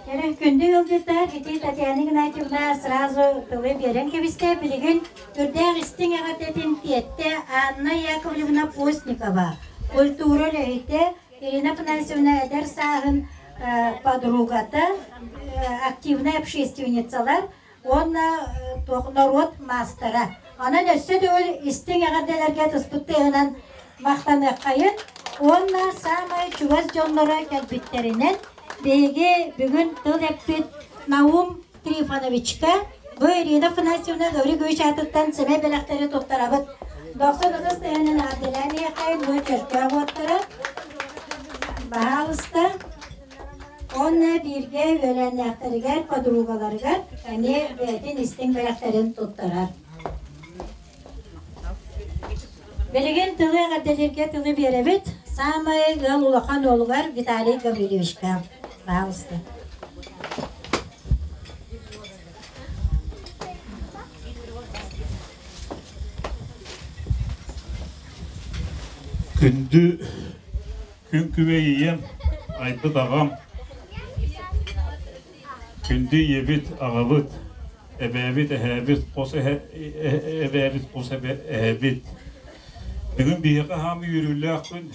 Кэрэ күндү ыалдьыттар, ити Татьяна Игнатьевна сразу тылы биэрэн кэбистэ. Билигин үрдээх истиҥ эҕэрдэтин тиэттэ Анна Яковлевна Постникова, культура үлэһитэ, Ирина Афанасьевна эдэр сааһын подругата, активнай общественницалар уонна норуот маастара. Онон өссө төгүл истиҥ эҕэрдэлэргэ туспут тыаһынан махтаныаххайын уонна саамай чугас дьонноро кэлбиттэринэн биһиги бүгүн тыл эппит Наум Трифоновичка бу Ирина Афанасьевна Гаврилович аатыттан сэмэй бэлэхтэри туттарабыт. Дохсун ытыс тыаһынан эҕэрдэлээн иһиэххэйин бу Чөркөөх уоттара. Баһаалыста. Уонна бииргэ үөлээннээхтэригэр, подругаларыгар эмиэ бэйэтин истиҥ бэлэхтэрин туттарар. Билигин тылы эҕэрдэлииргэ тылы биэрэбит. Саамай ыал улахан уолугар Виталий Гаврильевичка. Пожалуйста. Күндү Күн күбэй ийэм, айбыт аҕам, күндү ийэбит, аҕабыт, эбээбит, эһээбит, хос эбээбит, хос эһэбит. Бүгүн биһиэхэ хаамыы үөрүүлээх күн.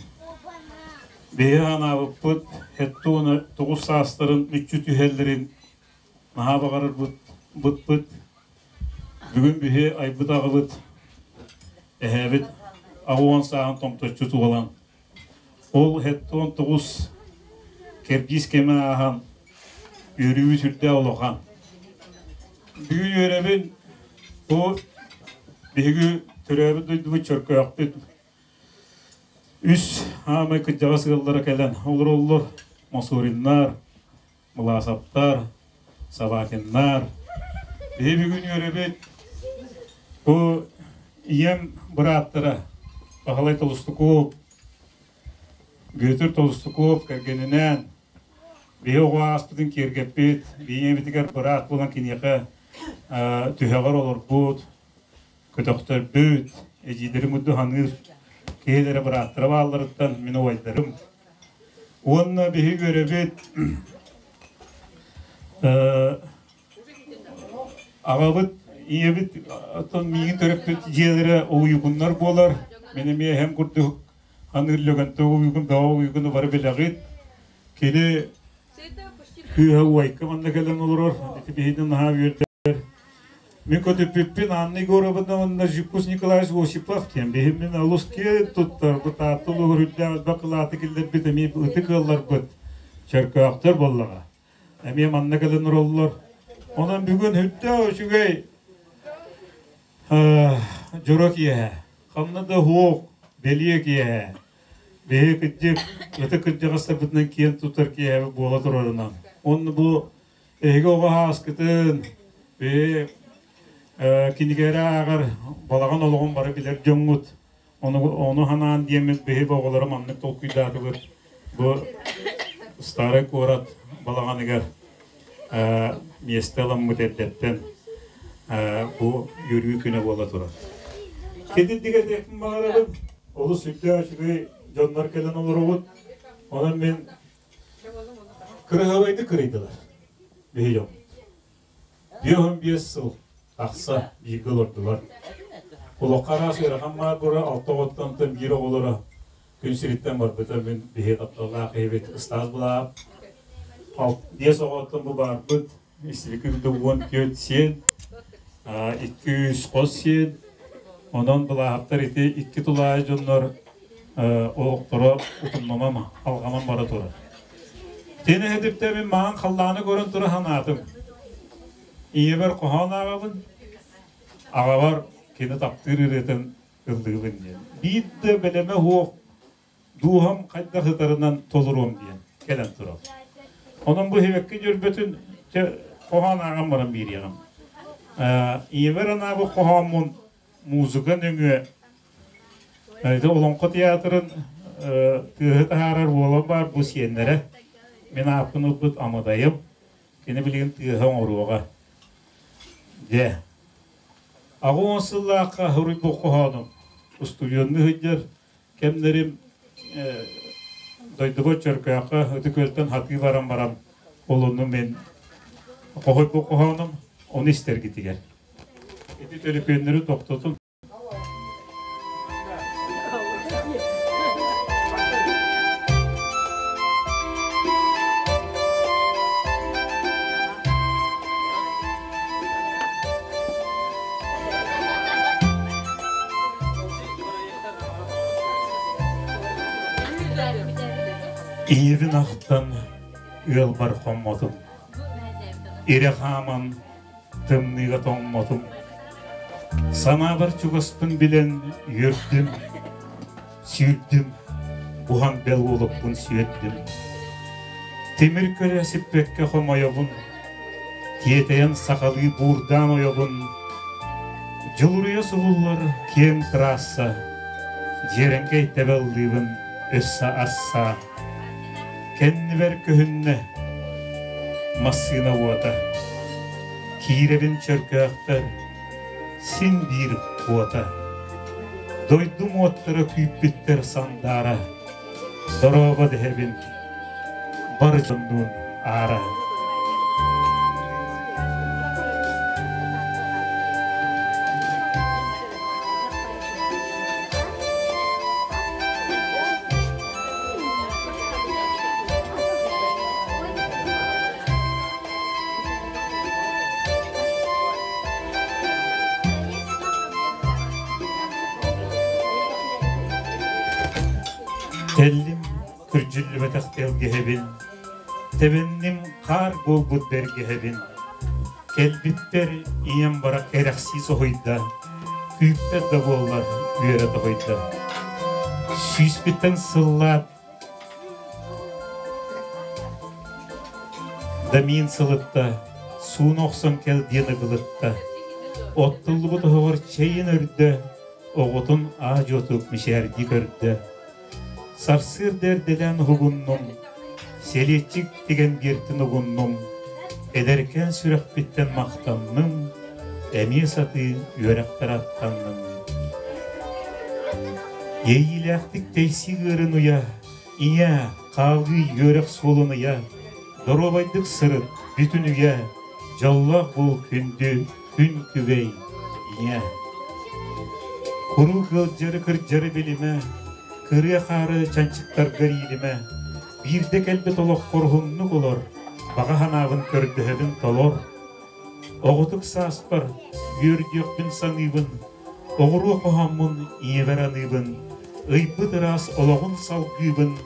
Биһиги анаабыппыт 79 саастарын мүччү түһэллэрин наһаа баҕарарбыт быппыт. Бүгүн биһи айбыт аҕабыт, эһээбит 80 сааһын томточчу туолан Ол 79 кэрдиис кэмэ ааһан, үөрүүбүт сүрдээх улахан. Бүгүн үөрэбин бу биһиги төрөөбүт дойдубут Чөркөөхпүт үс аамай кырдьаҕас ыаллара кэлэн олороллор. Мосориннар, Мылаасаптар, Собакиннар. Биһи бүгүн үөрэбит бу ийэм бырааттара Баһылай Толустуков, Бүөтүр Толустуков кэргэнинээн биһи оҕо ааспытын киэргэппит, ийэбитигэр быраат буолан киниэхэ түһэҕэр олорбут, көтөхтөрбүт, эдьиийдэрим курдук саныыр киһилэрэ бырааттара баалларыттан мин убайдарым. Уонна биһиги үөрэбит аҕабыт, ийэбит оттон миигин төрөппүт дьиэлэрэ уйугуннар буолар. Мин эмиэ эһэм курдук ханыыр Лөгөнтө уйугун, бөҕө уйугуну бары билэҕит. Кини кыыһа уайка манна кэлэн олорор. Ити биһигини наһаа үөрдэр. Мин көтүппүппүн Анна Егоровна уонна Жукус Николаевич Осипов диэн биһиммин олус киэн туттар бу Таатта улууһугар үрдээх элбэх кылааты киллэрбит эмиэ ытык ыалларбыт Чөркөөхтөр буоллаҕа. Эмиэ манна кэлэн олороллор. Онон бүгүн үрдээх үчүгэй дьоро киэһэ. Ханна да уһуох, бэлиэ киэһэ. Биһи кырдьык, ытык кырдьаҕастарбытынан киэн туттар киэһэбит буола турарынан. Онно бу Эһиги оҕо ааскытын, бэйэ кинигэлэри ааҕар балаҕан олоҕун бары билэр дьоҥҥут. Ону, ону санаан диэммит биһиги оҕолоро маннык толкуйдаатыбыт. Бу старай куорат балаҕаныгар миэстэ ыламмыт эрдэттэн бу үөрүү күнэ буола турар. Кэтирдик этиэхпин баҕарабын. Олус сүрдээх үчүгэй дьоннор кэлэн олоробут. Онон мин Кыраһыабайдык кырыйдылар. Биһи дьон. 55 сыл тахса бииргэ олордулар. Олоххо араас ыарахан баар бура алта оҕоттон биир оҕолоро күн сириттэн барбыта мин биһи тапталлаах киһибит Ыстаас Былаап. Биэс оҕоттон бу баарбыт Истибиккит 14 сиэн, 200 хос сиэн. Онон былааһаптар ити икки тулаайы дьоннор олохторо утумнанан, алҕанан бара турар. Тиэнэ эһэтиптэ мин маҥан халлааны көрөн тура санаатым. Ийэбэр хоһоон ааҕабын, аҕабар кини таптыыр ырыатын ыллыыбын диэн. Биир да бэлэмэ суох дууһам хайдах ытарынан толоруом диэн кэлэн турар. Онон бу сибэкки дьөрбөтүн хоһоон ааҕан баран биэриэҕим. Ийэбэр анаабыт хоһооммун музыка нөҥүө ити Олоҥхо театрын тыаһы таһаарар уола баар бу сиэннэрэ. Мин ааппын ылбыт Амыдайым. Кини билигин тыаһы оҥоруоҕа. Дьэ, 80 сыллаахха суруйбут хоһоонум устудьуоннуу сылдьар кэмнэрим дойдубар Чөркөөххө Ытык Күөлтэн хатыы баран баран Ол онно мен хоһойбу хоһоонум ону истэргитигэр. Ити төлөпүөннэри тохтотун. Ийэбин ахтан ыалбар хоммотум. Ирэ хааман тымныыга тоҥмотум. Санаабар чугаспын билэн үөрдүм, сүүрдүм, буһан бэл уолукпун сүөрдүм. Тимир көрө сиппэккэ хомойобун, тиэтэйэн сахалыы буурдаан ойобун. Дьулуруйа субуллар киэҥ трасса, дьиэрэҥкэй тэбэллыыбын өссө асса. Кэннибэр көһүннэ массыына уота. Киирэбин чөркөөхпөр син биир куота. Дойдум уоттара күүппүттэр сандаара. Дорообо дэһэбин бар дьоннуун аара. Тэллим күрдьүллүбэтэх тэлгэһэбин, тэбинним хаар буолбут бэргэһэбин. Кэлбиттэр ийэм бара кэрэхсии соһуйда, күүппэт да буоллар үөрэ тоһуйда. Сүүспүттэн сыллаат Дамин сылытта, сууна охсон кэл диэн ыгылытта. Оттуллубут оһоҕор чэйин өрдө, оҕотун аа-дьуотук мичээрдии көрдө. Сарсыарда эрдэлээн уһугуннум, сэлиэччик тигэн биэртин угуннум, эдэркээн сүрэхпиттэн махтанным, эмиэ сатыы үөрэхпэр аттанным. Иэйиилээхтик тэйсии ыарын уйа, ийэ, хаалыы үөрэх суолун ыйа, доруобайдык сырыт, бүтүн үйэ, дьоллоох буол күндү күн күбэй, ийэ. Куруук ыалдьары-кырдьары билимэ, кырыа хаары чанчыктаргар иилимэ, биирдэ кэлбит олоххор уһуннук олор, баҕа санаабын көрдөһөбүн толор. Оҕотук сааспар үөрдүөхпүн саныыбын, оҕуруо хоһооммун ийэбэр аныыбын, ыйбыт ыраас олоҕун салгыыбын,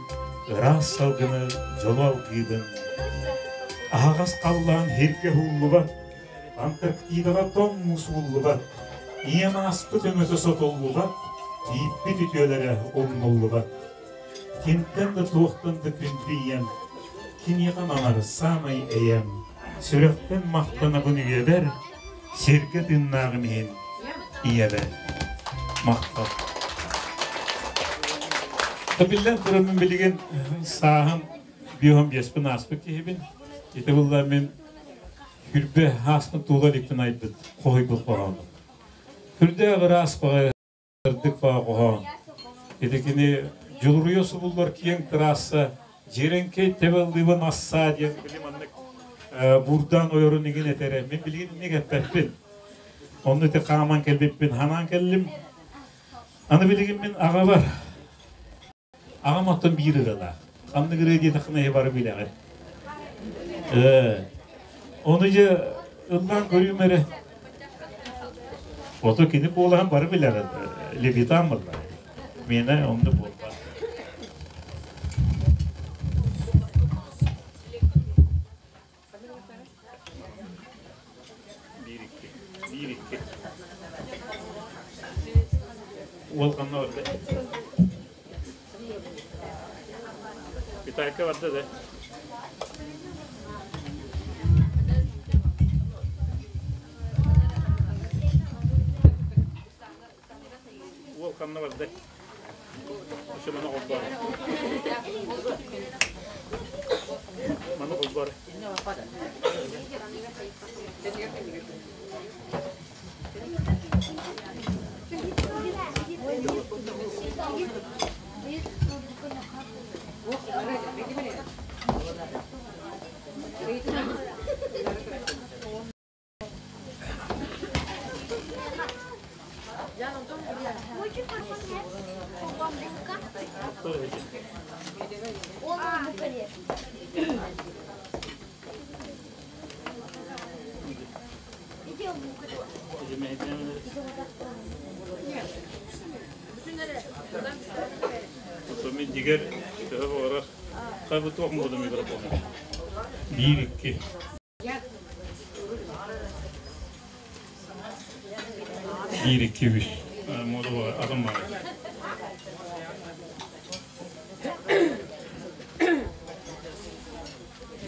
ыраас салгыны дьолу алгыыбын. Аһаҕас халлаан һиргэ уһуллубат, Антарктидаҕа тоҥ муус ууллубат, ийэм ааспыт өҥөтө сотуллубат, ииппит үтүөлэрэ умнуллубат. Кимтэн да туохтан да күндү ийэм, киниэхэ ананар саамай эйэм, сүрэхтэн махтанабын үйэбэр, сиргэ тыыннааҕым иһин ийэбэр. Махтал. Биллэн турар, билигин сааһым биэһом биэспин ааспыт киһибин. Ити булла мин Хүрбэ ааспын туола иликпин айбыт хоһуйбут хоһоонум. Хүрдээх ыраас баҕайы сырдык баҕа хоһоон. Ити кини дьулуруйа субуллар киэҥ трасса Дьиэрэҥкэй тэбэллыыбын ассаа диэн били маннык буурдаан ойорун игин этэрэ. Мин билигин инник эппэппин. Онно ити хааман кэлбиппин ханаан кэллим. Аны билигин мин аҕабар Аҕам оттон биир ырыалаах. Ханнык ырыа диэтэххинэ эһи бары билэҕит. Ону дьэ ыллаан көрүүм эрэ. Ото кини куолаһын бары билэҕит. Левитан буолла. Миэнэ оннук буолбат. Биир икки. Биир икки. Уол ханна барда? Виталька барда да? Уол ханна барда? Еще маны холбоор. Маны холбоор. Мен дигер төһө баҕарар хайбы туох муода микрофон. Биир икки. Биир икки үс. Мода бар, адам бар.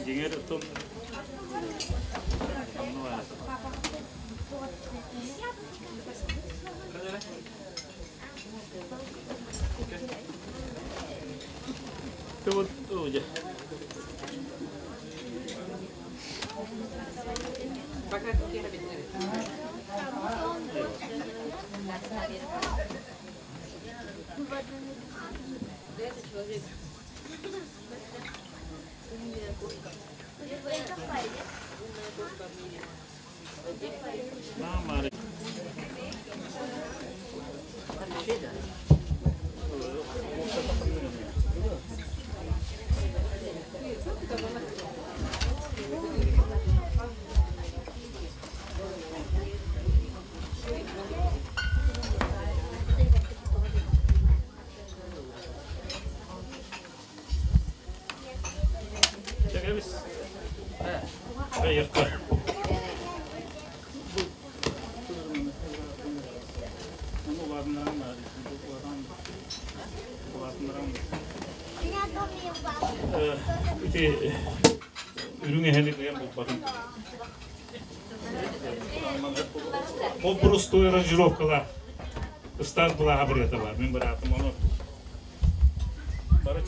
Дигер том Вот, вот, Ол простой аранжировкалар. Ыстас была абрета бар. Мен братым оны. Бары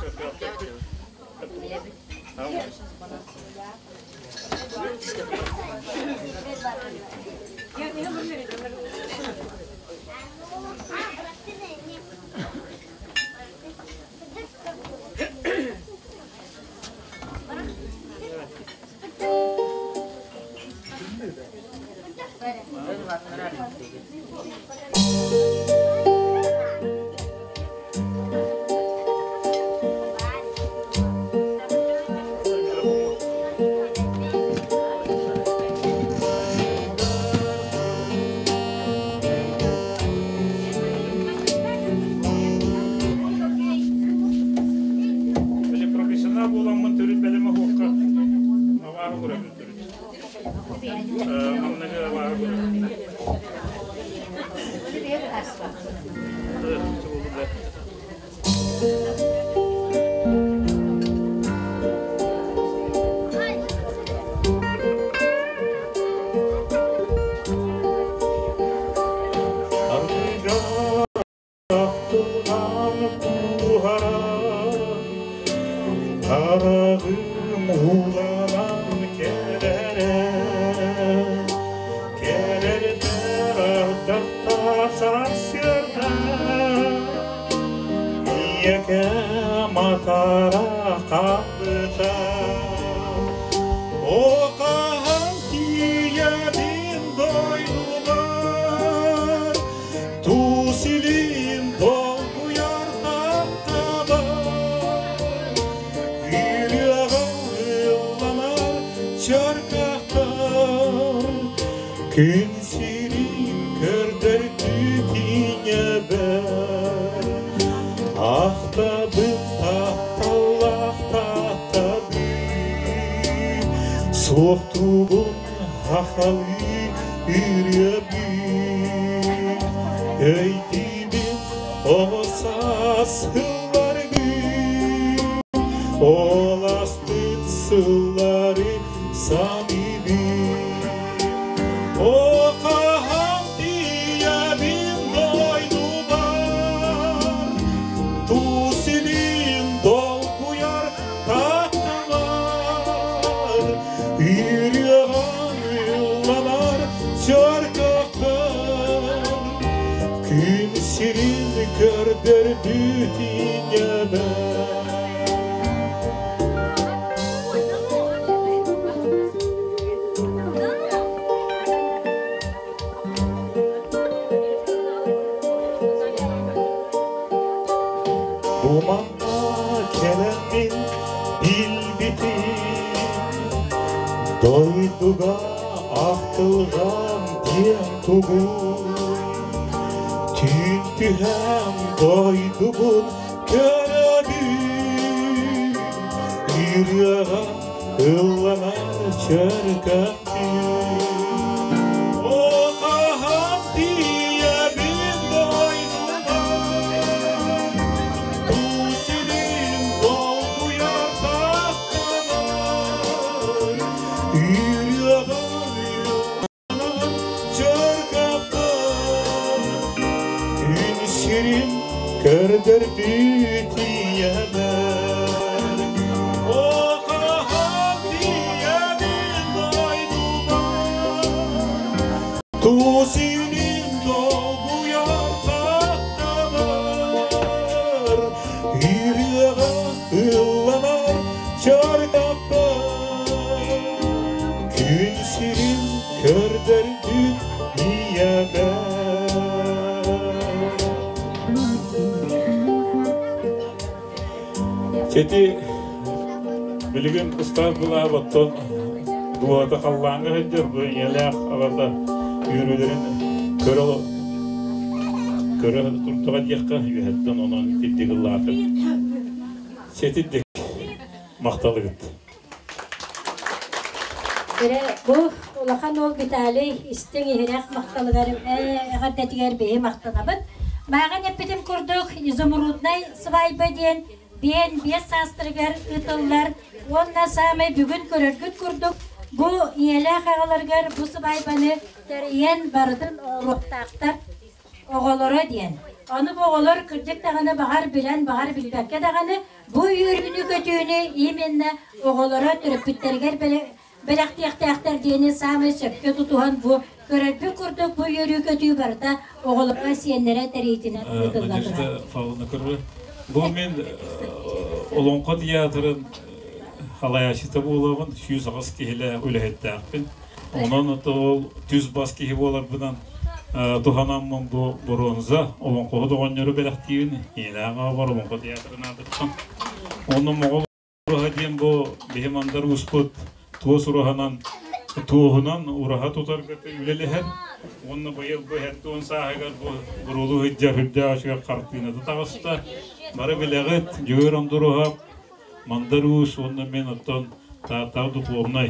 Дойдуга ахтылҕан диэн тугуй? Түүн түһэн дойдубун көрөбүн, Ырыаҕа ылланар чөркөм түүн. О хаһан тиийэбин дойдубар, Туу сирин долгуйар тапталар, Ырыаҕа чөркөппөр, Күн сирин көрдөрбүт ийэбэр. О хаһан тиийэбин дойдубар, Туу сирин долгуйар тапталар, Ырыаҕа ылланар чөркөппөр, Күн сирин көрдөрдүн ийэбэр. Сити билигин ыстаат былаабаттан дууһата халлааҥҥа сылдьар бу ийэлээх аҕата үөрүүлэрин көрө көрө турдаҕа диэххэ үөһэттэн онон итирдик ыллаатым. Ситирдик махталыгыт. Эрэ бу улахан уол Виталий истиҥ иһирэх махталыгар эҕэрдэтигэр биһи махтанабыт. Мааҕын эппитим курдук изумруднай свадьба диэн биэн биэс саастарыгар ыытыллар уонна саамай бүгүн көрөргүт курдук бу ийэлээх аҕаларыгар бу сыбаайбаны тэрийэн барытын оҥоруохтаахтар оҕолоро диэн. Ону бу оҕолор кырдьык даҕаны баҕар билэн, баҕар билбэккэ даҕаны бу үөрүүнү-көтүүнү именно оҕолоро төрөппүттэригэр бэлэхтиэхтээхтэр диэни саамай сөпкө тутуһан бу көрөрбүт курдук бу үөрүү-көтүү барыта оҕолоро сиэннэрэ тэрийитинэн ыытылла турар. Надежда Павловна көрөр. Бу мин Олоҥхо театрын халайааччыта буолабын, 108 киһилээх үлэһиттээхпин. Онон ол түс-бас киһи буоларбынан туһанаммын бу боруонза олоҥхоһут оҕонньору бэлэхтиибин. Ийэлээх аҕабар Олоҥхо театрын аатыттан. Онно Моҕол ураһа диэн бу биһи мандар ууспут туос ураһанан туоһунан ураһа тутарга үлэлэһэр. Уонна быйыл бу 70 сааһыгар бу буруолу сылдьар үрдээх үчүгэй хартыыната таҕыста. Бары билэҕит, Дьөгүөр Ондуруһап, Мандар Уус уонна мин оттон Тааттаҕа духовнай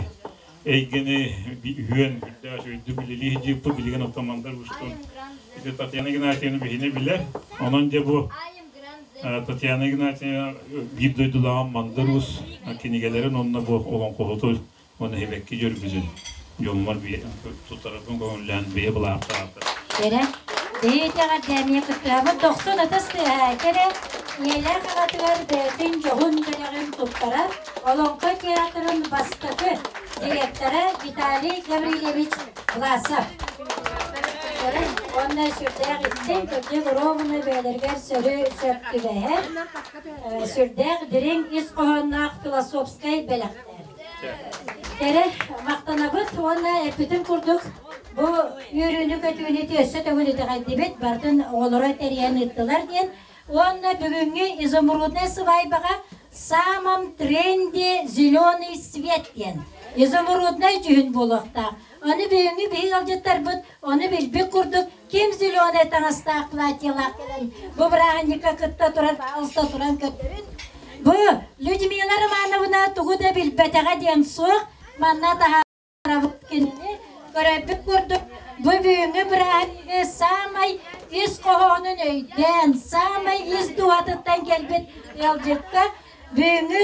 эйгэни үһүөн үрдээх үчүгэйдик үлэлии сылдьыыппыт билигин оттон Мандар Уустун ити Татьяна Игнатьевна биһини билэр. Онон дьэ бу Татьяна Игнатьевна биир дойдулааҕым Мандар Уус кинигэлэрин уонна бу олоҥхоһуту уонна сибэкки дьөрбүтүн дьоммор тутарарбын көҥүллээн бэйэ былаахтаатар. Кэрэ, бэйэтэҕэр дэмиэ кыттыһабыт дохсун ытыс тыаһа кэрэ, ийэлээх аҕатыгар бэйэтин дьоһун бэлэҕин туттарар Олоҥхо театрын бастакы директора Виталий Гаврильевич Власов. Уонна сүрдээх истиҥ, кырдьык ровно бэйэлэригэр сөрү сөп түбэһэр, сүрдээх дириҥ ис хоһоонноох философскай бэлэхтэр. Кэрэ махтанабыт уонна эппитим курдук бу үөрүүнү-көтүүнү өссө төгүл итэҕэйдибит, барытын оҕолоро тэрийэн ыыттылар диэн Уонна бүгүҥҥү изумруднай сыбаайбаҕа самом тренде зеленый свет диэн изумруднай дьүһүн буолуохтаах. Ону бүгүҥҥү биһиги ыалдьыттарбыт ону билбит курдук ким зеленый таҥастаах платьелаах кэлэн бу бырааһынньыкка кытта турар алса туран көрдөрүн. Бу Людмила Романовна тугу да билбэтэҕэ диэн суох манна таһаарабыт кинини көрөрбүт курдук бу бүгүҥҥү бырааһынньыгы саамай ис хоһоонун өйдөөн, саамай ис дууһатыттан кэлбит ыалдьыкка бүгүҥҥү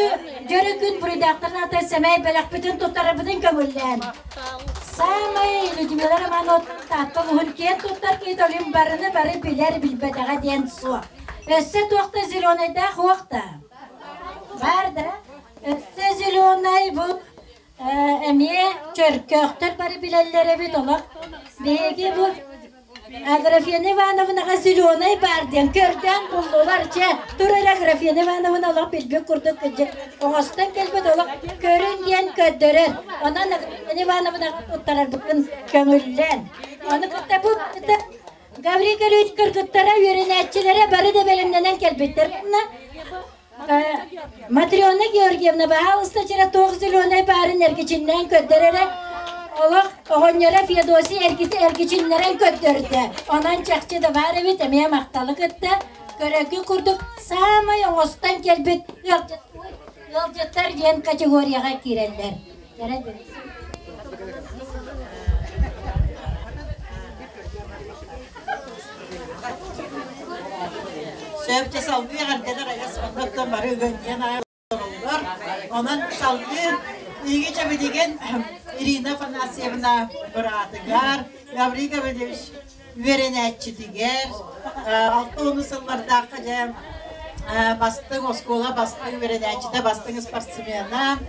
дьөрү күн буруйдаахтарын ата сэмэй бэлэхпитин туттарарбытын көҥүллээн. Саамай Людмила Романовна Таатта улууһун киэн туттар киһи толин барыны бары билэр билбэтэҕэ диэн суох. Өссө туох да зеленайдаах уох да. Бар да. Өссө зеленай бу Эмиэ чөркөөхтөр бары билэллэр эбит олох. Биһиги бу Аграфена Ивановнаҕа зеленай баар диэн көрдөөн буллулар. Чэ, тур эрэ Аграфена Ивановна олох билбит курдук кырдьык оҥостон кэлбит олох көрүн диэн көрдөрөр. Онон Аграфена Ивановнаҕа туттарарбытын көҥүллээн. Ону кытта бу Гаврил Игоревич кыргыттара үөрэнээччилэрэ бары да бэлэмнэнэн кэлбиттэр. Матрена Георгиевна, баһаалыста чера туох зеленай баарын эргичиннээн көрдөр эрэ. Олох оҕонньоро Феодосий эргити эргичиннэрэн көрдөрдө. Онон чахчы да баар эбит, эмиэ махталы кытта. Көрөргүн курдук саамай оҥостон кэлбит ыалдьыттар диэн категорияҕа киирэллэр. Сөп салгыы эҕэрдэлэр айас оннуттан бары ыгынньан олороллор. Онон салгыы Иги Чэбидигин Ирина Афанасьевна быраатыгар, Гаврил Гаврильевич үөрэнээччитигэр, 60 сыллардаахха дьэ бастыҥ оскуола бастыҥ үөрэнээччитэ, бастыҥ спортсмена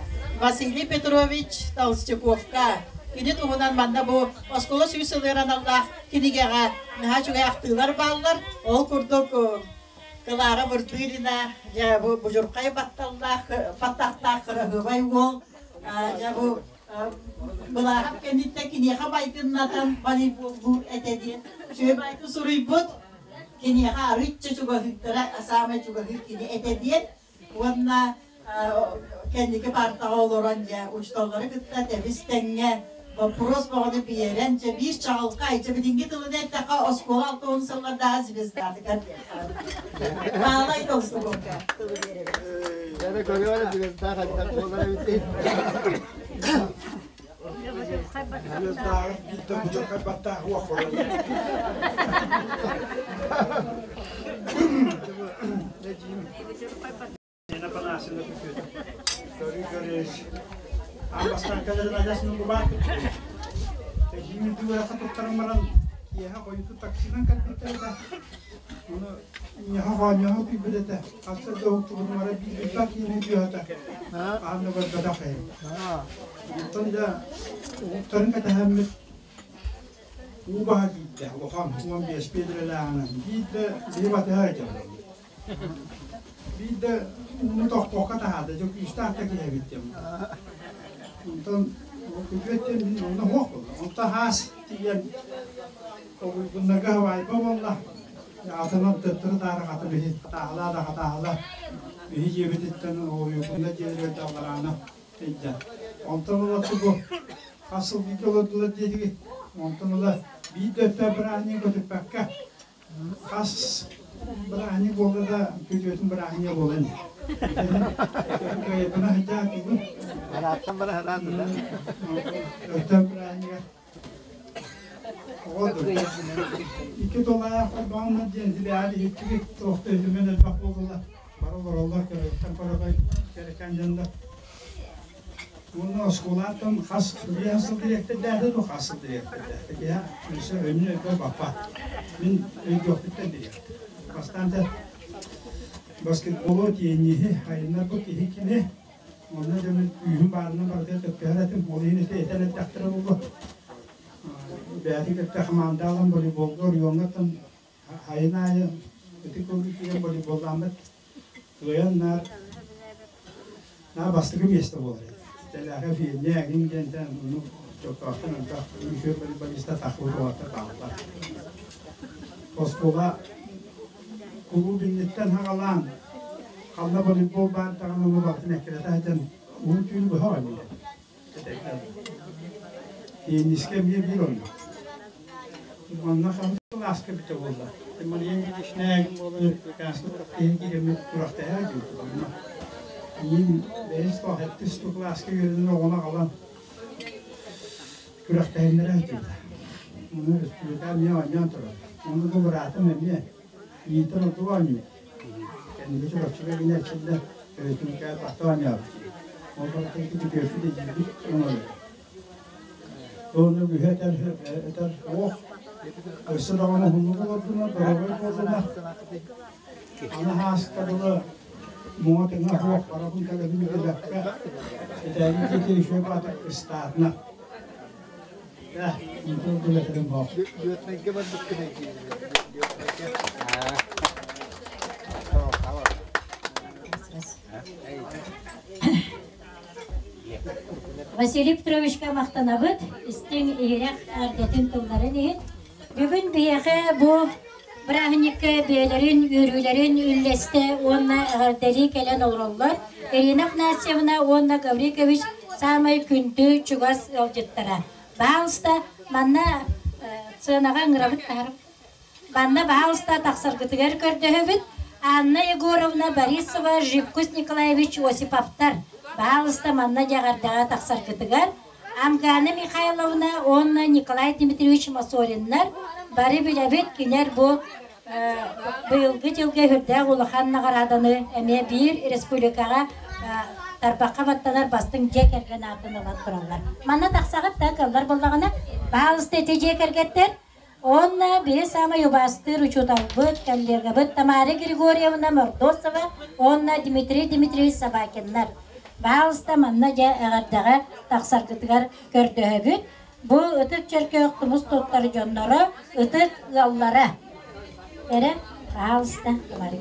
Василий Петрович Толстяковка кини туһунан манна бу оскуола сүүс сылыгар аналлаах кинигэҕэ наһаа үчүгэй ахтыылар бааллар. Ол курдук Клара Вырдылина, дьэ бу будьурхай батталлаах, баттахтаах кыраһыабай уол, дьэ бу былааһап кэнниттэн киниэхэ майгыннатан волейболлуур этэ диэн үчүгэй суруйбут. Киниэхэ арыычча чугаһыырдара саамай чугаһыыр кини этэ диэн уонна кэнники партаҕа олорон дьэ учууталлары кытта тэбис тэҥҥэ боппуруос бөҕөнү биэрэн дьэ биир чаҕылхай дьэ билиҥҥи тылынан эттэххэ оскуола 60 сыллардааҕы звездатыгар Баалай Толстугунка тылы биэрэбит. Дьэ көрүөр звезда хайдах буолар эбитий? Звездаҕа биирдэ будьурхай баттаах уох болар. Нина Панасина күтүөт. Көрүү көрүс. Аан бастаан кэлэрин адьас нугубаат күтүөт. Эдьиийим үрдүгэр туттаран баран киэһэ хойутуу таксинан кэлбиттэр этэ. Ону ньаха хоонньоһо күйбүт этэ. Хасса да уһуктубутум ара биир билбэт киһини түһэтэ. Хаһан да көрбөтөх эһим. Онтон да уһуктарын кэтэһэммит уу баһа киирдэ улахан 15 биэдэрэлээҕинэн биирдэ биһи батыһа сылдьабыт. Биирдэ ууну тохпокко таһаарда, дьэ күүстээх да киһи эбит диэн. Онтон күтүөт диэн мин онно суох буолла. Онтон хаас тиийэн обуйгуннарга хабаайба буолла. Атынан төттөрү таары хата биһи хатааһылаа да хатааһыла. Биһи дьиэбититтэн обуйгунна дьиэлэргэ даллараана тиийдэ. Онтон ыла тугу хас сыл бииргэ олордулар диэтигит. Онтон ыла биир да өттө бырааһынньык көтүппэккэ Хас бырааһынньык буолла да, күтүөтүн бырааһынньыга буолан иһэр. Кыайбына сылдьаатыбын. Арааттан бара сатаатыла. Өттөн бырааһынньыга. Оҕо Икки тулаайах холбооннор диэн тилээҕэр иһиттигит туохта үтүмэн элбэх буоллулар. Бары олороллор көрөттөн көрөкөй кэрэкээн дьоннор. Уонна оскуолаттан хас биэс сыл дириэктэрдээтэ дуу, хас сыл дириэктэрдээтэ киһи өссө өннү өйбөр баппат. Мин өйдүөхпүттэн дириэктэр. Бастаан да баскетболу, тенниһи айыннарбыт киһи кини. Онно дьэ мин күүһүм баарынан барытыгар төптөһөр этим. Ол иһин ити этэн эттэхтэрэ буолуо. Бэйэтин кытта хамаанда ылан волейболга оройуоҥҥа айын аайы ити курдук киирэн волейболлааммыт кыайан наар Наа бастакы миэстэ буолар этэ. Тэлээхэ Феня эҥин диэнтэн ону Чоккоохтон элбэх үчүгэй волейболиста тахсыбыт уолаттар бааллар. Оскуола кулууп инниттэн саҕалаан ханна волейбол баар даҕаны ону барытын эккирэтэ сылдьан уһун түүнү быһа оонньуур этэ. Теннискэ эмиэ биир оннук. Манна ханнык кылааска эбитэ буолла? Мария Никитична эҥин буолан киһи киирэммит күрэхтэһэ сылдьыбыт онно. Мин бэһис сэттис кылааска үөрэнэр оҕону аҕалан күрэхтэһиннэрэ сылдьыбыта. Ону республика эмиэ оонньоон турар. Ону бу быраатым эмиэ миитин ордук оонньуур. Кэнники Чурапчыга гинэ эрчиллэ республикаҕа тахса оонньообут. Ол барыта күтүөппүт эдьиийбит оҥорор. Уонна үһэ этэр, этэр ох, өссө даҕаны уһуннук олордунар, доруобай буоллунар. Аны ааска дылы муҥа-тэҥэ суох барабын кэлэбин билбэккэ, этээги диэки үчүгэй баатыр ыстаатына. Э, интел билэтэрин боо. Летнайга барбыккын Летнайга. Василий Петровичка махтанабыт, истиҥ иһирэх ардатын тылларын иһин. Бүгүн биһиэхэ бу Бырааһынньыкка бэйэлэрин үөрүүлэрин үллэстэ уонна эҕэрдэлии кэлэн олороллор Ирина Афанасьевна уонна Гаврикович саамай күндү чугас ыалдьыттара. Баһаалыста, манна сыанаҕа ыҥырабыт таһарым. Манна баһаалыста тахсаргытыгар көрдөһөбүт. Анна Егоровна Борисова, Живкус Николаевич Осиповтар. Баһаалыста манна дьэҕэрдэҕэ тахсаргытыгар Амгана Михайловна уонна Николай Дмитриевич Мосориннар бары билэбит, кинилэр бу быйылгы дьылга үрдээх улахан наҕарааданы эмиэ биир республикаҕа тарбахха баттанар бастыҥ дьиэ кэргэн аатын ылан тураллар. Манна тахсаҕыт да кыаллар буоллаҕына, баһаалыста ити дьиэ кэргэттэр Уонна биһи саамай убаастыыр учууталбыт, коллегабыт Тамара Григорьевна Мордосова уонна Дмитрий Дмитриевич Собакиннар. Баһаалыста манна дьэ эҕэрдэҕэ тахсаргытыгар көрдөһөбүт. Бу ытык чөркөөх тумус туттар дьонноро, ытык ыаллара. Эрэ, баһаалыста, Тамара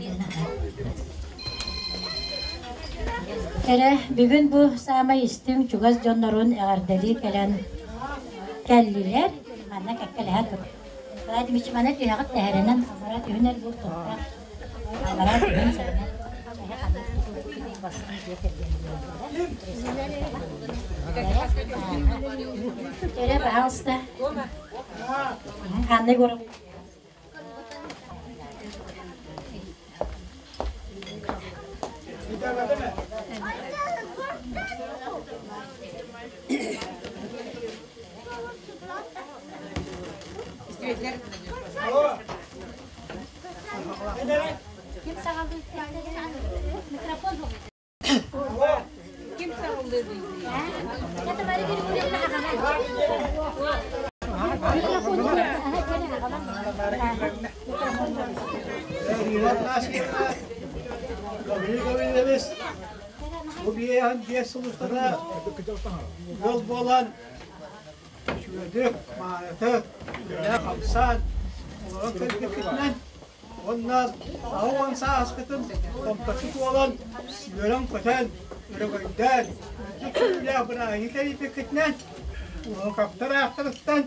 Эрэ, бүгүн бу саамай истиҥ чугас дьоннорун эҕэрдэлии кэлэн кэллилэр. Манна кэккэлэһэ тур. Николай Дмитриевич, маны түһэҕит тэһэринэн, аллара түһүн эр бур туттар. Аллара түһүн сэрэнэн. Эһэ ханнык бастыҥ дьиэ кэргэн Эрэ, пожалуйста. Анна Егоровна. Ким саҕалыыр? Микрофон Ким саҕалыыр? Бу биэһэн биэс сыл устата ыал буолан үчүгэйдик, маанытык, үлэлээн-хамсаан олорон кэлбиккитинэн уонна 80 сааскытын томточчу туолан, үөрэн-көтөн, өрөгөйдөөн, үрдүк күүрүүлээх бырааһынньык тэрийбиккитинэн, уһукаптар ааттарыттан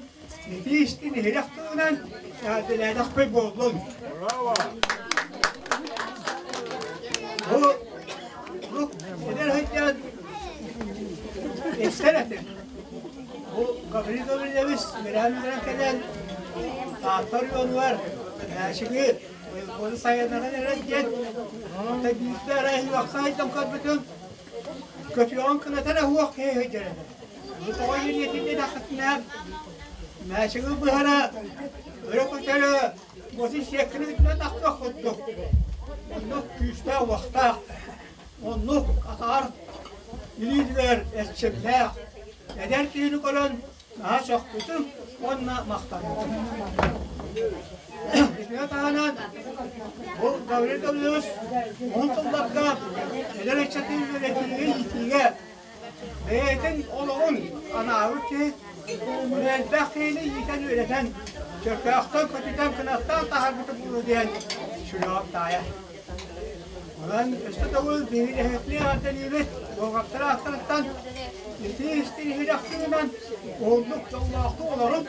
итии-истиҥ иһирэх тылынан эҕэрдэлээтэхпит буоллун! Бу бу эдэр сылдьан истэр этим. Бу Гаврил Гаврильевич үөрээн-үөрэн кэлэн Таатта оройуонугар Мээчиги Уйулҕаны сайыннаран эрэр диэн онон биирдэ эрэ үөхсэ сылдьан көрбүтүм көтүөҕүн кыната эрэ суох киһи сылдьар этэ. Бу тоҕо ириэтин диэтэххитинэ Мээчиги быһара өрө көтөрө уотун сиэккини бүтүнэн тахсыах курдук. Оннук күүстээх уохтаах, оннук атаҕар илиитигэр эрчимнээх эдэр киһини көрөн наһаа сөхпүтүм уонна махтаммытым. Итини таһынан бу Гаврил Гаврилович уһун сылларга эдэр ыччаты үөрэтиигэ, иитиигэ бэйэтин олоҕун анаабыт киһи элбэх киһини иитэн-үөрэтэн, чөркөөхтөн көтүтэн кынаттаан таһаарбыта буолуо диэн сүрэҕим таайар. Онон өссө төгүл биһиги эһэтини эҕэрдэлиибит, уолаттар ааттарыттан итии-истиҥ иһирэх тылынан уһуннук дьоллоохтук олорун,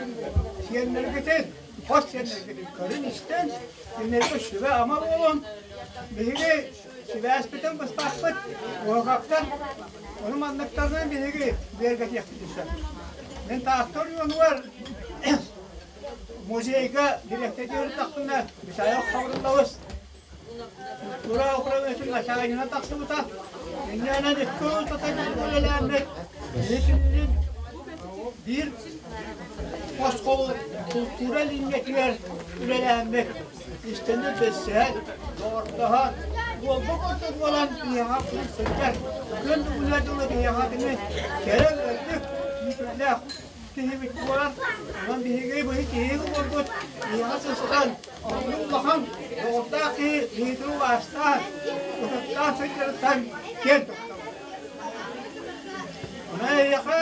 сиэннэргитин, хос сиэннэргитин көрүн-истэн, кинилэргэ сүбэ-ама буолун, биһиги сибээспитин быспаппыт, уолаттар ону манныктарынан биһиги бигэргэтиэхпитин сөп. Мин Таатта оройуонугар музейга дириэктэрдии ырыттахпына, Михаил Хаврыллович Культура управлениетын начальнигынан тахсыбыта. Инньээнэн икки устата үлэлээммит киһи биир оскуола култуура линиятыгар үлэлээммит истэни билсиһэн, доҕордоһон, буолбут курдук буолан биһиэхэ сылдьар. Күн бүгүнүгэр дылы биһиэхэ кини кэрэ үрдүк күүтүүлээх киһибит буолан, онон биһиги быһы киһи буолбут биһиэхэ сыстан Оннук улахан доҕордоох киһи биһигини убаастаан, ытыктаан сылдьарыттан киэн туттабыт. Онон эйиэхэ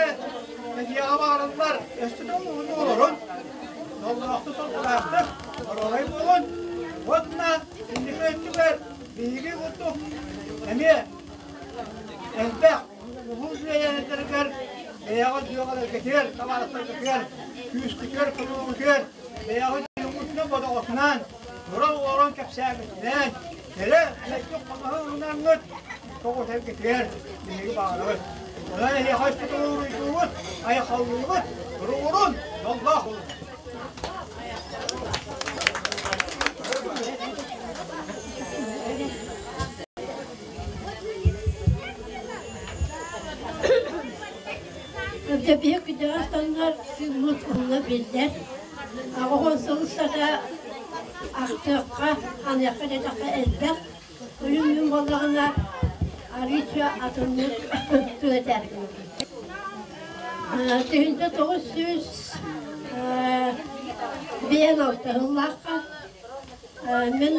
нэдиэҕэ баҕарыллар өссө да уһуннук олорун, дьоллоохтук соргулаахтык оруолай буолун уонна инники өттүгэр биһиги курдук эмиэ элбэх улуус үлэлэригэр бэйэҕит дьүөгэлэргитигэр, табаарыстаргытыгар, күүскүтүгэр, көмөҕүтүгэр бэйэҕит дьоҥҥутунан бодоҕутунан Туран-олорон кэпсээбитинэн, кэлэ мэлдьи хомуһу ылынаҥҥыт, тоҕус эргитигэр биһиги баҕарабыт. Онон эһиэхэ өссө уруйдуубут, айхаллыыбыт, туругурун, дьоллоох буолун! Кырдьа кырдьаҕас таҥнар тыыммыт уһуна биллэр. Оҕо сыл устата ахтыахха, аныахха диэтэххэ элбэх. Күнүм буоллаҕына арыычча атыннык тыл этэр. 1956 сыллаахха мин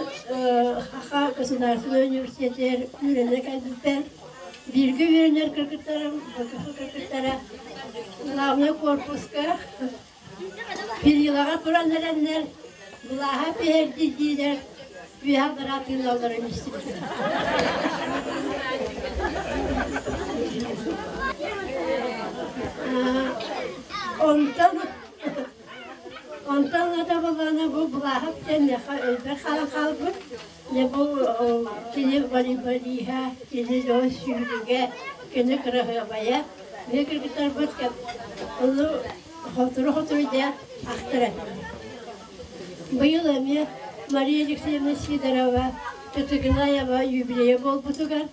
Саха государственнай университетыгар үөрэнэ кэлбиппэр бииргэ үөрэнэр кыргыттарым, кыргыттара главнай корпуска перилаҕа туран эрэннэр былааһа түһэрдии диилэр үөһэ аллараа тыыналларын истибитим. Онтон онтон ата буоллаҕына бу Былааһап диэн миэхэ өйбөр хаалан хаалбыт. Дьэ бу кини волейболиһа, кини дьон сүүрүгэ, кини кыраһыабайа. Биһи кыргыттарбыт ону хотуру-хотуру дьэ ахтар этилэр. Быйыл эмиэ Мария Алексеевна Сидорова Тытыгынаева юбилейа буолбутугар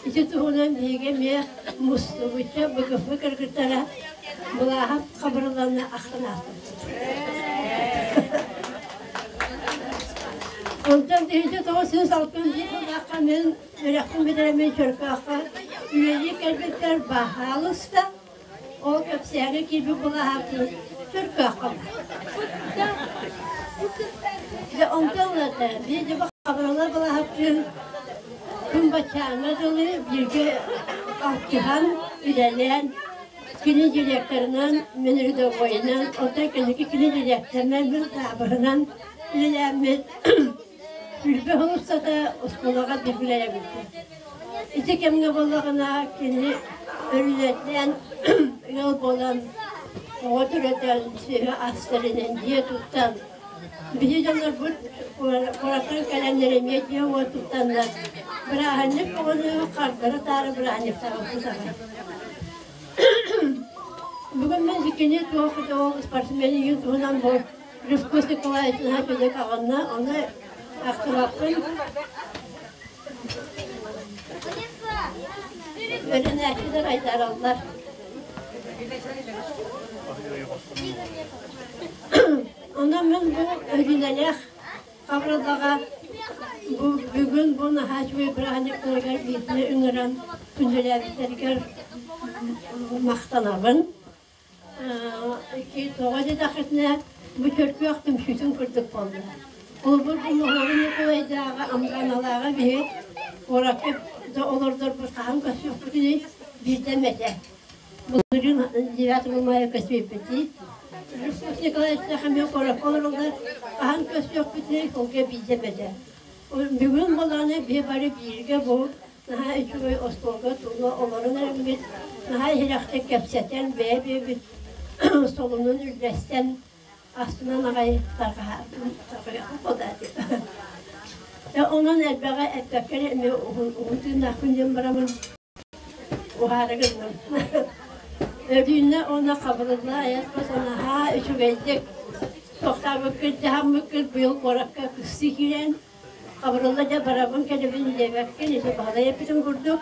ити туһунан биһиги эмиэ мустубучча БКФ кыргыттара Былааһап Хабырылланы ахтан аастыбыт. Онтон 1961 сыллаахха мин үөрэхпин бүтэрэммин Чөркөөххө үлэлии кэлбиппэр баһаалыста ол кэпсээҥҥэ киирбит былаһааккын Чөркөөххө Дьэ онтон ылата биир дьэ Хабырылла былаһааккын күн баччааҥҥа дылы бииргэ алтыһан үлэлээн кини директорынан, мин рядовойынан, оттон кэнники кини директорынан, мин таабыһынан үлэлээммит Үлбэ сыл устата оскуолаҕа бииргэ үлэлээбиппит. Ити кэмҥэ буоллаҕына кини өрүлэтинэн ыал буолан, оҕо төрөтөн, сүөһү ас тэринэн, дьиэ туттан, биһи дьоннорбут куораттан кэлэннэр эмиэ дьиэ-уот туттаннар, бырааһынньык оҕону хардары-таары бырааһынньыктаабыппыт аҕай. Бүгүн мин кини туох ол спортсмен игин туһунан бу Рыскус Николаевич наһаа аҕынна, ону ахтыбаппын. Үөрэнээччилэр айдараллар. Онон мин бу Өрүнэлээх Хабырыллаҕа бу бүгүн бу наһаа үчүгэй бырааһынньыктарыгар биирдэ ыҥыран күндүлээбиттэригэр махтанабын. Тоҕо диэтэххитинэ, бу Чөркөөх түмсүүтүн курдук буолла. Холобур, бу Моһуогун Ньукулайдааҕы, Амганалааҕы биһи куоракка да олордорбут хаһан көрсүөхпүтүнүй биирдэ эмэтэ. Былырыын 9 мая көспүппүтүй. Рустам Николаевич эмиэ куоракка олороллор, хаһан көрсүөхпүтүнүй холга биирдэ эмэтэ. Бүгүн буоллаҕына биһи бары бииргэ бу Наһаа үчүгэй остуолга тула олорон эрэммит, наһаа иһирэхтик кэпсэтэн, бэйэ-бэйэбит солунун үллэстэн, астынан аҕай тарҕаһа Онон элбэҕи эппэккэ эрэ эмиэ уһун уһун тыыннаахпын диэн бараммын уһаары гынным. Өрүүнэ уонна Хабырылла айаспыт наһаа үчүгэйдик тохтообуккут, дьаһаммыккыт быйыл куоракка кыстыы киирэн Хабырылла дьэ барабын кэлэбин диэбэккин, ити Баһылай эппитин курдук,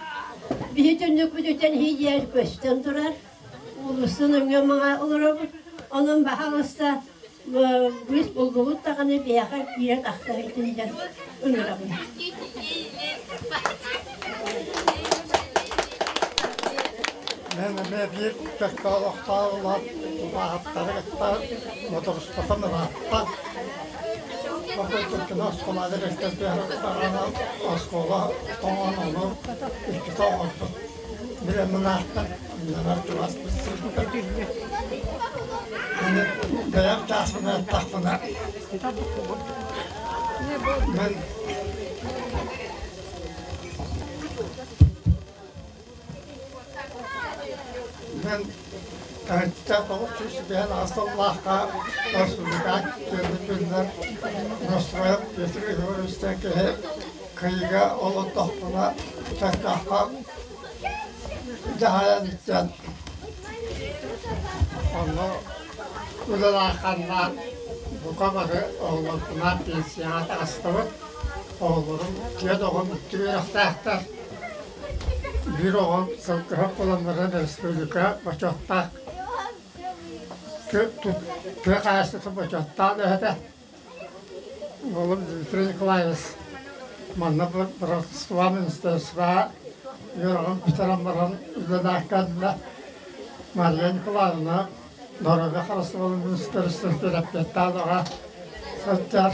биһи түннүкпүтүттэн иһийэр көстөн турар, уулусса нөҥүө маҥа олоробут, онон баһаалыста быыс буллубут даҕаны биһиэхэ киирэн тахсар диэн ыҥырабын. Мен эмиэ биир кэккэ олохтоох убаһаттары кытта бодоруспатан ыраатта. Бакылтыккына оскуолаҕа кэлбит оскуола тоҥон ону иккитэ оҥорбут. Бile мынаахтан аннарар чугас сылдьыбыта. Аны бэйэм чааспын аттахпына мен Мен 1958 сыллаахха республика киэҥник биллэр Настроев Петр Егоровичтан киһи кыйыга олордохпуна Чөркөөххө дьаһайан иттэн онно үлэлээхханнаан бука бары оҕолорбунаан пенсияҕа таҕыстыбыт. Оҕолорум түөрт оҕом икки үөрэхтээхтэр. Биир оҕом сылгыһыт буолан баран республика бочуоттаах тыа хаһаайыстыбатын бочуоттаах үлэһитэ. Уолум Дмитрий Николаевич манна бырабыыталыстыба министерствоҕа үөрэҕин бүтэрэн баран үлэлээх кэллэ. Мария Николаевна доруобуйа харыстабылын министерствотыгар эппиэттээх аҕа сылдьар.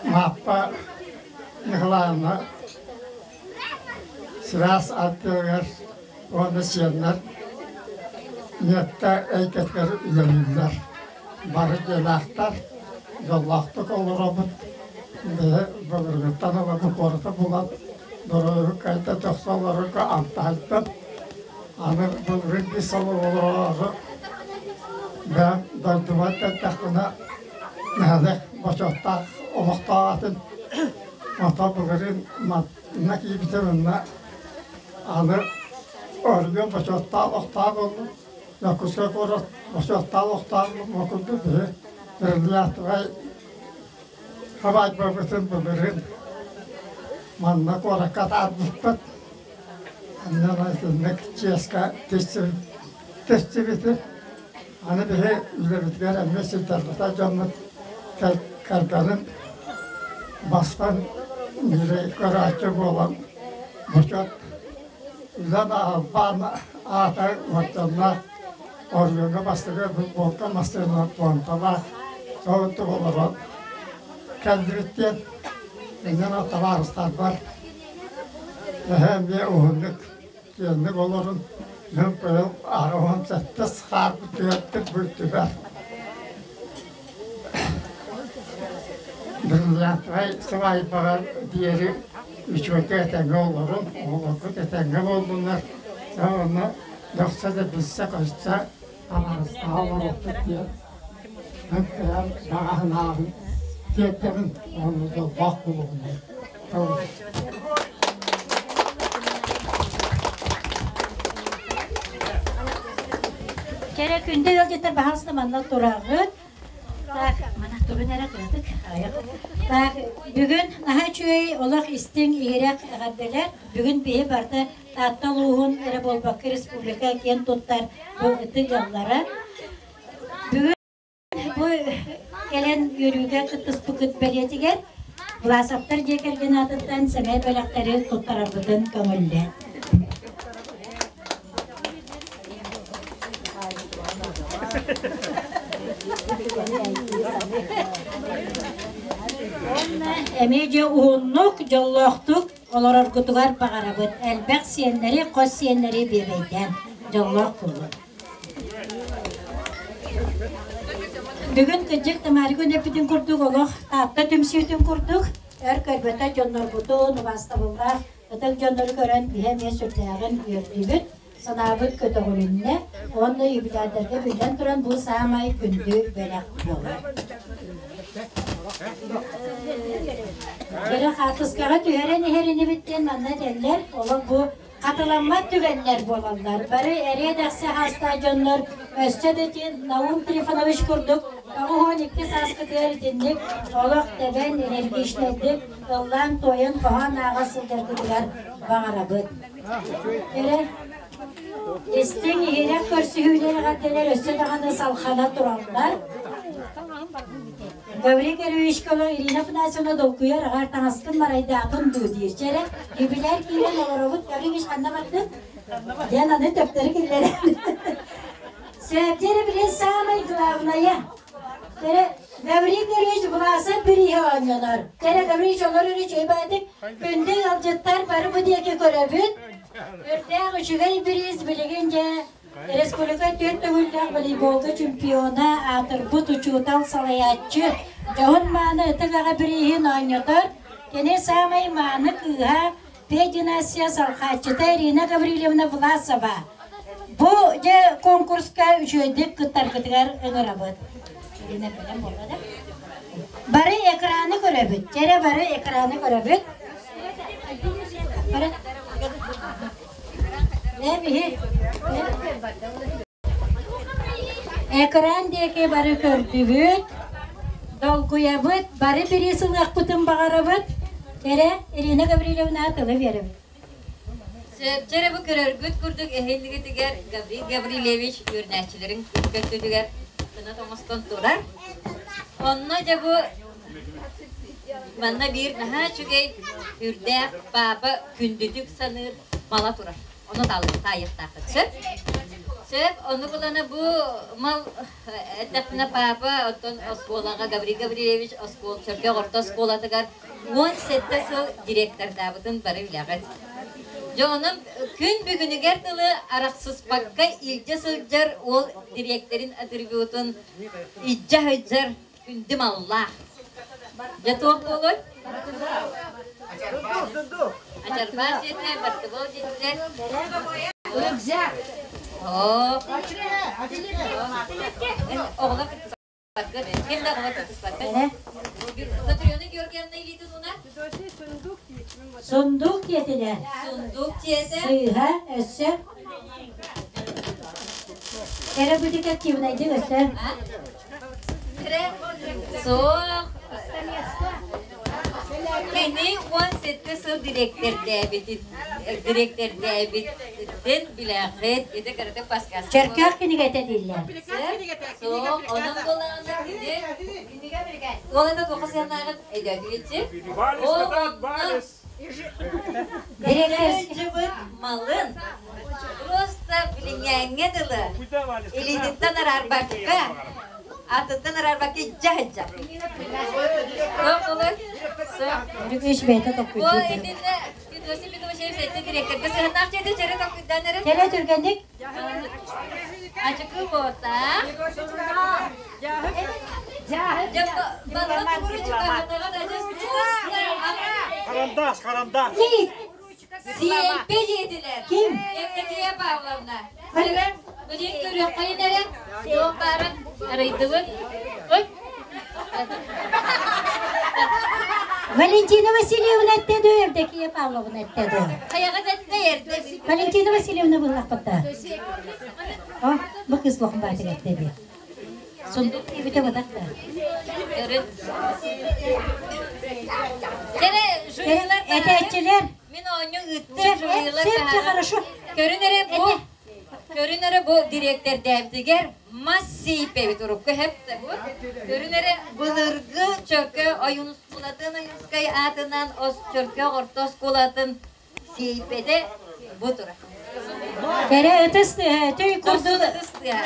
Мааппа Николаевна сылаас аттыгар уонна сиэннэр Ньыатта эйгэтигэр үлэлииллэр. Бары дьиэлээхтэр, дьоллоохтук олоробут. Бэйэ былыргыттан ыла куораты булан, доруобуйа төхсө олорорго амтаһыйбыт. Аны былырыын биир сыл олороору бэйэм дойдубар кэлтэхпинэ нэһилиэк бочуоттаах олохтоох атын онтон былырыын манна киирбитим онно аны оройуон бочуоттаах олохтоох буоллум Дьокуускай куорат бочуоттаах олохтоох буоллум биһи Бриллиантовай хабаайбабытын былырыын манна куоракка атаарбыппыт онно итинник чиэскэ тиксибитим Аны биһи үлэбитигэр эмиэ сирдэрбэтэх дьоммут кэргэним бастан биири көрөөччү буолан бочуот үлэм албан аата уордьаннаах оройуоҥҥа бастакы футболка массыына туонталаах соҕотох олорон кэллибит диэн инньэ табаарыстарбар эһэ эмиэ уһуннук Киэҥник олорун мин быйыл 87 хаарбыт түһэртик бүттүбэр. Бриллиантовай сыбаайбаҕар диэри үчүгэйдик этэҥҥэ олорун, оҕолоргут этэҥҥэ буоллуннар, уонна дөксө да билсэ-көрсө табаарыстаһа олоруохпут диэн мин бэйэм баҕа санаабын тиэрдэбин уонна дьоллоох буолуоҕун Кэрэ күндү ыалдьыттар баһаалыста манна тураҕыт. Так, мана турун эрэ кыратык. Так, бүгүн наһаа үчүгэй олох истиҥ иһирэх эҕэрдэлэр. Бүгүн биһи барыта Таатта улууһун эрэ буолбакка республика киэн туттар бу ытык ыаллара. Бүгүн Бу кэлэн үөрүүгэ кыттыспыккыт бэлиэтигэр Власовтар дьиэ кэргэн аатыттан сэмэй бэлэхтэри туттарарбытын көҥүллэ. Уонна эмиэ дьэ уһуннук, дьоллоохтук олороргутугар баҕарабыт. Элбэх сиэннэри, хос сиэннэри биэбэйдээн дьоллоох буолун. Бүгүн кырдьык Тамара эппитин курдук олох Таатта түмсүүтүн курдук өр көрбөтө дьоннорбутун, убаастабыллаах ытык дьоннору көрөн биһи эмиэ сүрдээҕин үөрдүбүт, санаабыт көтөҕүлүннэ уонна юбилярдарга биллэн туран бу саамай күндү бэлэх буолар. Кэрэ хаартыскаҕа түһэрэн иһэр инибит диэн манна этэллэр. Олох бу Хатыламмат түгэннэр буолаллар. Бары эриэ-дэхси хаастаах дьоннор өссө да ити Наум Трифонович курдук 92 сааскытыгар итинник олох тэбэн, энергичнэйдик ыллаан-туойан хоһоон ааҕа сылдьаргытыгар баҕарабыт. Эрэ истиҥ иһирэх көрсүһүүлэр эҕэрдэлэр өссө даҕаны салхана тураллар. Гаврил Гаврильевичка Ирина Афанасьевна долгуйар аҕар таҥаскын марайдаатын дуу диир. Чэ эрэ, юбиляр киирэн олоробут. Гаврил ханна бардын? Диэн аны төптөрү киллэрэн. Сөптөрү билин самое главное. Тэрэ Гаврил Гаврильевич Власов бирииһэ оонньонор. Тэрэ Гаврильевич олор өрүч өйбаатык күндү ыалдьыттар бары бу диэки көрөбүт. Үрдээх үчүгэй бириис билигин дьэ Республика түөрт төгүллээх волейболга чемпиона, аатырбыт учуутал салайааччы, дьоһун мааны ытык аҕа бирииһин оонньотор, кини саамай мааны кыыһа, П династия салҕааччыта Ирина Гаврильевна Власова. Бу дьэ конкурска үчүгэйдик кыттаргытыгар ыҥырабыт. Бары экраны көрөбүт. Чэрэ бары экраны көрөбүт. Экран диэки бары көрдүбүт. Долгуйабыт, бары бириис ылыахпытын баҕарабыт. Эрэ Ирина Гаврильевна тылы биэрэбит. Сөпчөрө бу көрөргүт курдук эһиилгитигэр Гаврил Гаврильевич үөрэнээччилэрин көттүтүгэр кынат оҥостон турар. Онно дьэ бу манна биир наһаа үчүгэй үрдээх паапа күндүтүк саныыр мала турар. Ону таайыахтааххыт сөп. Сөп, ону булана бу мал эттэхпинэ паапа оттон оскуолаҕа Гаврил Гаврильевич оскуол Чөркөөх орто оскуолатыгар 17 сыл директордаабытын бары билэҕит. Дьэ онон күн бүгүнүгэр дылы арахсыспакка илдьэ сылдьар уол дириэктэрин атрибутун илдьэ сылдьар күндү маллаах. Дьэ туох буолуой? Ачарбаас дьиэтэ, Бартыбол дьиэтэ. Рюкзак. Оо. Оҕолор Ким да оҕолор кыттыспакка. Матрена Георгиевна илиитин уна. Сундук диэтилэр. Сундук диэтэ. Сыыһа өссө. Эрэ бу детективнайдык өссө. Суох. Кини 17 сыл дириэктэрдээбитин дириэктэрдээбитин билээххит. Ити кырата подсказка. Чөркөөх кинигэтэ дииллэр. Суох, онон буолаҕына кини Уолана туохха сыһыаннааҕын өйдөөтүгүтчи. Ол онно Дириэктэр малын просто билиҥҥээҥҥэ дылы илиититтэн араарбакка атыттан араарбакка дьаһыдьа. Туох буолар? Үс бэйэтэ Бу токкуйдуур. итиннэ Федосий Петрович сэтти дириэктэргэ сыһыннаах дьиэтэ чэрэ токкуйдаан эрэ. Кэлэ түргэнник. Ачыкы буота. Дьэ, манна тугуру чугаһатаҕын адьас Карандаш, карандаш. Сиэйпэ диэтилэр. Ким? Евдокия Павловна. Билин көрүөххэйин эрэ. Туох баарын арыйдыбыт. Ой. Валентина Васильевна этте дөө, Евдокия Павловна этте дөө. Хайаҕа тэтте эрдэ. Валентина Васильевна буллахпыта. О, бу кыз лохун баатыр этте дии. Сундук диэбитэ бадах да. Көрүн. Кere жюрилар Этээччилэр. Мин оонньуу ыыттым жюрилар Сөп, хорошо. Көрүн эрэ бу Көрүн эрэ бу дириэктэрдээбитигэр мас сиипэбит урукку хэп бу. Көрүн эрэ былыргы Чөркө Ойуунускулатын Ойуунскай аатынан Чөркө орто оскуолатын сиэйпэтэ бу турар. Кэрэ ытыс түй курдук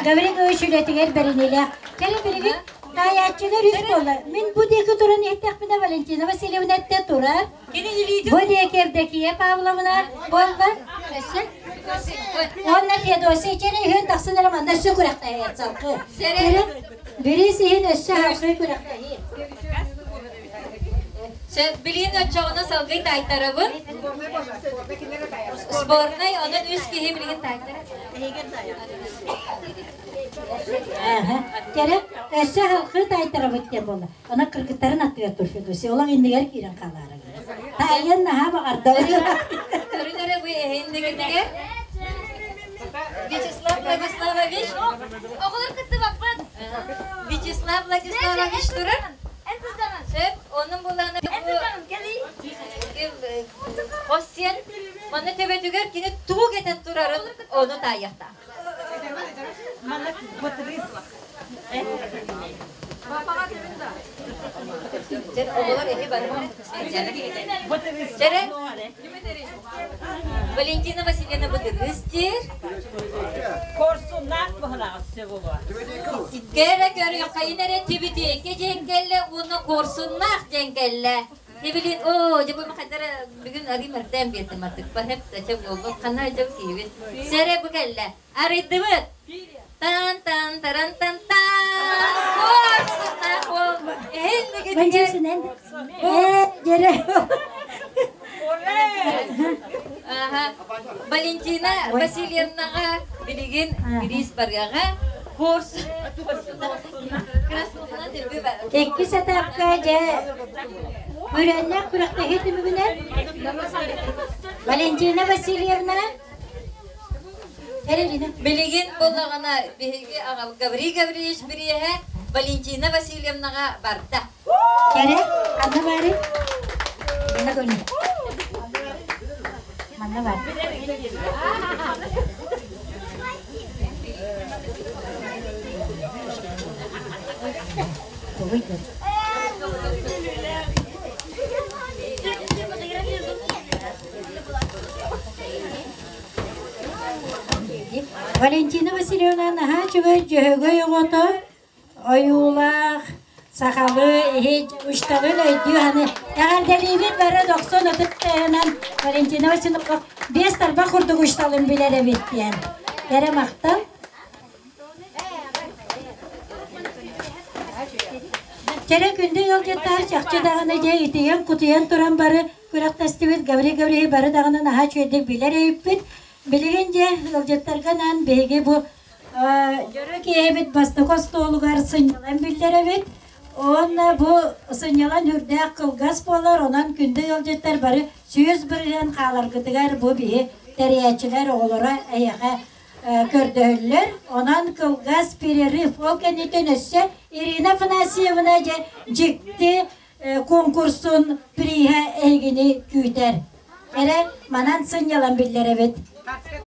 Гаврил Ильич үлэтигэр бэриниилээх. Кэрэ билигин таайааччылар үс буолла. Мин бу диэки туран иһиттэхпинэ Валентина Васильевна эттэ турар. Кини илиитин Бу диэки Евдокия Павловна буолла. Өссө Уонна Феодосия ичэрэ үһүн тахсан эрэ манна өссө күрэхтэһиэн салгыы. Сэрэ Бириис иһин өссө салгыы күрэхтэһии. Билигин оччоҕуна салгыы таайтарабын. Сборнай онон үс киһи билигин таайтара. Кэрэ өссө халқыы таайтарабыт диэн буолла. Ана кыргыттарын аттыгар тур Федосия. Олох иннигэр киирэн хаалаары. Таайан наһаа баҕарда. Көрүн эрэ бу эһиндигитигэр Вячеслав Владиславович. Оҕолор кыттыбаппын. Вячеслав Владиславович турар. Сөп, onun буланы бу Хос сиэн манна төбөтүгэр кини тугу кэтэн турарын ону таайыахтаах. Оҕолор эһи бары Чэрэ Валентина Васильевна Бытырыыс диир. Корсуннаах быһылаҕас буолуо. Кэрэ көрүөххэйин эрэ түбүтүөккэ диэн кэллэ уонна куорсуннаах диэн кэллэ. Ибилин оо дьэ бу махайдара бүгүн арыым эрдээн биэрдим артыкпа хэп тача буолбут ханна дьэ киһибин. Сэрэ бу кэллэ. Арыйдыбыт. Тан тан таран тан тан. Куорсуннаах уол. Эһин Валентина Дьэрэ. Валентина Васильевнаҕа Билигин бириис барыаҕа. Курс. Иккис этапка дьэ Үрэннэх күрэхтэһии түмүгүнэн Валентина Васильевна Билигин буоллаҕына биһиги аҕам Гаврил Гаврильевич бириэһэ Валентина Васильевнаҕа барда. Кэрэ, ханна баарый? Манна көрүн. Манна бар. Тугуй көр. Валентина Васильевна наһаа үчүгэй дьөһөгөй оҕото ойуулаах сахалыы иһит учталын өйдүү аны эҕэрдэлиибит бары дохсун ытык тыаһынан Валентина Васильевна биэс тарбах курдук учталын билэр эбит диэн эрэ махтал Кэрэ күндү ыалдьыттар чахчы даҕаны дьэ итийэн-кутуйан туран бары күрэхтэстибит Гаврил Гаврильевич бары даҕаны наһаа үчүгэйдик билэр эбиппит. Билигин дьэ ыалдьыттарга анаан биһиги бу дьоро киэһэбит бастакы остуолугар сынньалаҥ биллэрэбит. Уонна бу сынньалаҥ үрдээх кылгас буолар, онон күндү ыалдьыттар бары 100% хааларгытыгар бу биһи тэрийээччилэр оҕолоро эһиэхэ көрдөһөллөр. Онон кылгас перерыв. Ол кэнниттэн өссө Ирина Афанасьевна дьэ дьикти конкурсун приһа эһигини күүтэр. Эрэ манан сынньалан биллэрэбит.